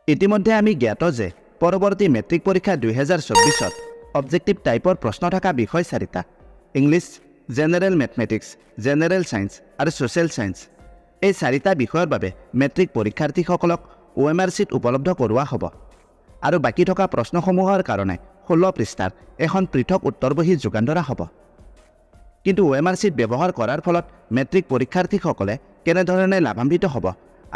ইতিমধ্যে আমি জ্ঞাত যে পৰৱৰ্তী মেট্ৰিক পৰীক্ষা 2024ত অবজেক্টিভ টাইপৰ প্ৰশ্ন থকা বিষয় চাৰিটা English, general mathematics, general science আৰু ছ'চিয়েল ছায়েন্স, এই চাৰিটা বিষয়ৰ বাবে মেট্ৰিক পৰীক্ষাৰ্থীসকলক অ' এম আৰ শ্বীট উপলব্ধ কৰোৱা হ'ব আৰু বাকী থকা প্ৰশ্নসমূহৰ কাৰণে 16 পৃষ্ঠাৰ এখন পৃথক উত্তৰবহী যোগান ধৰা হ'ব। কিন্তু অ' এম আৰ শ্বীট ব্যৱহাৰ কৰাৰ ফলত মেট্ৰিক পৰীক্ষাৰ্থীসকলে কেনেধৰণে লাভান্বিত হ'ব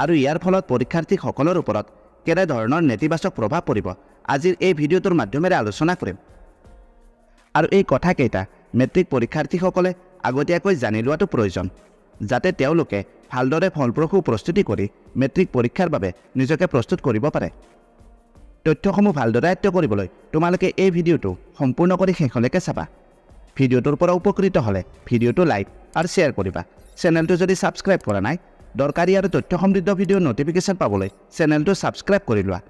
আৰু ইয়াৰ ফলত পৰীক্ষাৰ্থীসকলৰ ওপৰত কেনেধৰণৰ নেতিবাচক প্ৰভাৱ পৰিব, আজিৰ এই ভিডিঅ'টোৰ মাধ্যমেৰে আলোচনা কৰিম। আৰু এই কথাকেইটা মেট্ৰিক পৰীক্ষাৰ্থীসকলে আগতীয়াকৈ জানি লোৱাটো প্ৰয়োজন, যাতে তেওঁলোকে ভালদৰে ফলপ্ৰসূ প্ৰস্তুতি কৰি মেট্ৰিক পৰীক্ষাৰ বাবে নিজকে প্ৰস্তুত কৰিব পাৰে। তথ্যসমূহ ভালদৰে আয়ত্ব কৰিবলৈ তোমালোকে এই ভিডিঅ'টো সম্পূৰ্ণ কৰি শেষলৈকে চাবা। ভিডিঅ'টোৰ পৰা উপকৃত হ'লে ভিডিঅ'টো লাইক আৰু শ্বেয়াৰ কৰিবা। চেনেলটো যদি ছাবস্ক্ৰাইব কৰা নাই, দৰকাৰী আৰু তথ্য সমৃদ্ধ ভিডিঅ'ৰ ন'টিফিকেশ্যন পাবলৈ চেনেলটো ছাবস্ক্ৰাইব কৰি লোৱা।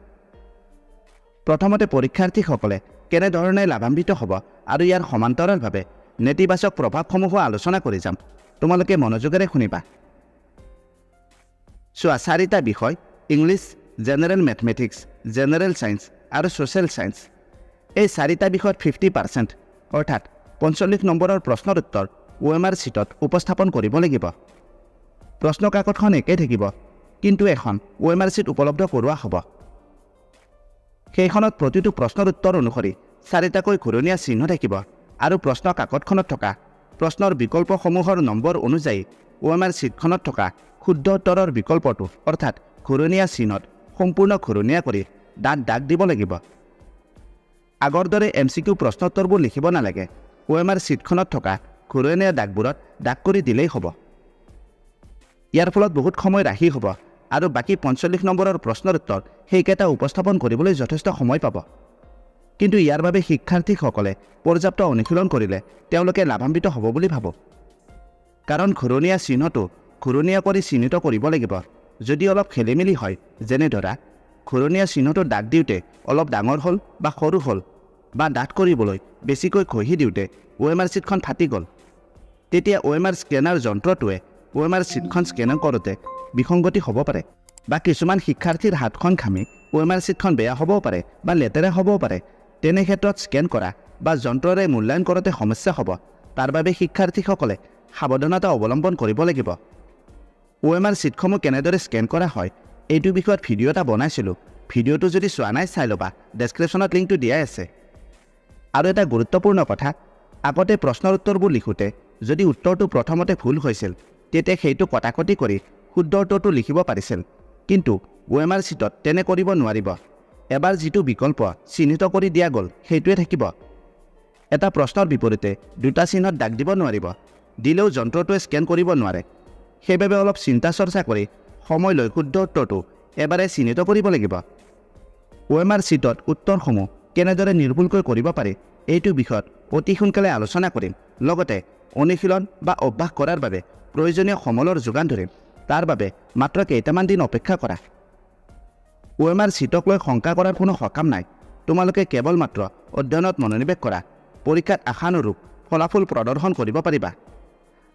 প্ৰথমতে পৰীক্ষাৰ্থীসকলে কেনেধৰণে লাভান্বিত হ'ব আৰু ইয়াৰ সমান্তৰালভাৱে নেতিবাচক প্ৰভাৱসমূহো আলোচনা কৰি যাম। তোমালোকে মনোযোগেৰে শুনিবা। চোৱা, চাৰিটা বিষয় English, general mathematics, general science আৰু ছ'চিয়েল ছায়েন্স, এই চাৰিটা বিষয়ত 50% অৰ্থাৎ 45 নম্বৰৰ প্ৰশ্নৰ উত্তৰ অ' এম আৰ শ্বীটত উপস্থাপন কৰিব লাগিব। প্ৰশ্ন কাকতখন একেই থাকিব, কিন্তু এখন অ' এম আৰ শ্বীট উপলব্ধ কৰোৱা হ'ব। সেইখনত প্ৰতিটো প্ৰশ্নৰ উত্তৰ অনুসৰি চাৰিটাকৈ ঘূৰণীয়া চিহ্ন থাকিব আৰু প্ৰশ্ন কাকতখনত থকা প্ৰশ্নৰ বিকল্পসমূহৰ নম্বৰ অনুযায়ী অ' এম আৰ শ্বীটখনত থকা শুদ্ধ উত্তৰৰ বিকল্পটো অৰ্থাৎ ঘূৰণীয়া চিহ্নত সম্পূৰ্ণ ঘূৰণীয়া কৰি দাঁত দাগ দিব লাগিব। আগৰ দৰে এম চি কিউ প্ৰশ্নোত্তৰবোৰ লিখিব নালাগে। অ' এম আৰ শ্বীটখনত থকা ঘূৰণীয়া দাগবোৰত দাগ কৰি দিলেই হ'ব। ইয়াৰ ফলত বহুত সময় ৰাহি হ'ব আৰু বাকী 45 নম্বৰৰ প্ৰশ্নৰ উত্তৰ সেইকেইটা উপস্থাপন কৰিবলৈ যথেষ্ট সময় পাব। কিন্তু ইয়াৰ বাবে শিক্ষাৰ্থীসকলে পৰ্যাপ্ত অনুশীলন কৰিলে তেওঁলোকে লাভান্বিত হ'ব বুলি ভাবোঁ। কাৰণ ঘূৰণীয়া চিহ্নটো ঘূৰণীয়া কৰি চিহ্নিত কৰিব লাগিব। যদি অলপ খেলি মেলি হয়, যেনে ধৰা ঘূৰণীয়া চিহ্নটো দাগ দিওঁতে অলপ ডাঙৰ হ'ল বা সৰু হ'ল বা ডাঠ কৰিবলৈ বেছিকৈ ঘঁহি দিওঁতে অ' এম আৰ শ্বীটখন ফাটি গ'ল, তেতিয়া অ' এম আৰ স্কেনাৰ যন্ত্ৰটোৱে অ' এম আৰ শ্বীটখন স্কেন কৰোঁতে বিসংগতি হ'ব পাৰে বা কিছুমান শিক্ষাৰ্থীৰ হাতখন ঘামি অ' এম আৰ শ্বীটখন বেয়া হ'বও পাৰে বা লেতেৰা হ'বও পাৰে। তেনে ক্ষেত্ৰত স্কেন কৰা বা যন্ত্ৰৰে মূল্যায়ন কৰোঁতে সমস্যা হ'ব। তাৰ বাবে শিক্ষাৰ্থীসকলে সাৱধানতা অৱলম্বন কৰিব লাগিব। অ' এম আৰ শ্বীটসমূহ কেনেদৰে স্কেন কৰা হয়, এইটো বিষয়ত ভিডিঅ' এটা বনাইছিলোঁ। ভিডিঅ'টো যদি চোৱা নাই, চাই ল'বা। ডেছক্ৰিপশ্যনত লিংকটো দিয়াই আছে। আৰু এটা গুৰুত্বপূৰ্ণ কথা, আগতে প্ৰশ্নৰ উত্তৰবোৰ লিখোঁতে যদি উত্তৰটো প্ৰথমতে ভুল হৈছিল, তেতিয়া সেইটো কটাকটি কৰি শুদ্ধ উত্তৰটো লিখিব পাৰিছিল। কিন্তু অ' এম আৰ শ্বীটত তেনে কৰিব নোৱাৰিব। এবাৰ যিটো বিকল্প চিহ্নিত কৰি দিয়া গ'ল, সেইটোৱে থাকিব। এটা প্ৰশ্নৰ বিপৰীতে দুটা চিহ্নত দাগ দিব নোৱাৰিব। দিলেও যন্ত্ৰটোৱে স্কেন কৰিব নোৱাৰে। সেইবাবে অলপ চিন্তা চৰ্চা কৰি সময় লৈ শুদ্ধ উত্তৰটো এবাৰে চিহ্নিত কৰিব লাগিব। অ' এম আৰ শ্বীটত উত্তৰসমূহ কেনেদৰে নিৰ্ভুলকৈ কৰিব পাৰি, এইটো বিষয়ত অতি সোনকালে আলোচনা কৰিম। লগতে অনুশীলন বা অভ্যাস কৰাৰ বাবে প্ৰয়োজনীয় সমলৰ যোগান ধৰিম। তাৰ বাবে মাত্ৰ কেইটামান দিন অপেক্ষা কৰা। অ' এম আৰ শ্বীটক লৈ শংকা কৰাৰ কোনো সকাম নাই। তোমালোকে কেৱল মাত্ৰ অধ্যয়নত মনোনিৱেশ কৰা। পৰীক্ষাত আশানুৰূপ ফলাফল প্ৰদৰ্শন কৰিব পাৰিবা।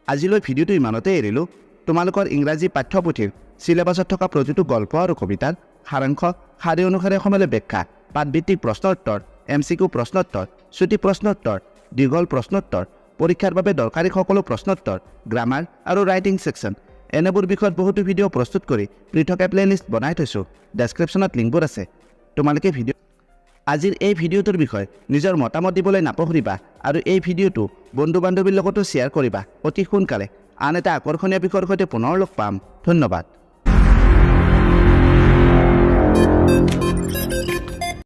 আজিলৈ ভিডিঅ'টো ইমানতে এৰিলোঁ। তোমালোকৰ ইংৰাজী পাঠ্যপুথিৰ চিলেবাছত থকা প্ৰতিটো গল্প আৰু কবিতাৰ সাৰাংশ, শাৰী অনুসাৰে সময়লৈ ব্যাখ্যা, পাঠভিত্তিক প্ৰশ্ন উত্তৰ, এম চি কিউ প্ৰশ্নোত্তৰ, চুটি প্ৰশ্নোত্তৰ, দীঘল প্ৰশ্নোত্তৰ, পৰীক্ষাৰ বাবে দৰকাৰী সকলো প্ৰশ্নোত্তৰ, গ্ৰামাৰ আৰু ৰাইটিং ছেকশ্যন, এনেবোৰ বিষয়ত বহুতো ভিডিঅ' প্ৰস্তুত কৰি পৃথকে প্লে'লিষ্ট বনাই থৈছোঁ। ডেছক্ৰিপশ্যনত লিংকবোৰ আছে। তোমালোকে ভিডিঅ' আজিৰ এই ভিডিঅ'টোৰ বিষয়ে নিজৰ মতামত দিবলৈ নাপাহৰিবা আৰু এই ভিডিঅ'টো বন্ধু বান্ধৱীৰ লগতো শ্বেয়াৰ কৰিবা। অতি সোনকালে আন এটা আকৰ্ষণীয় বিষয়ৰ সৈতে পুনৰ লগ পাম। ধন্যবাদ।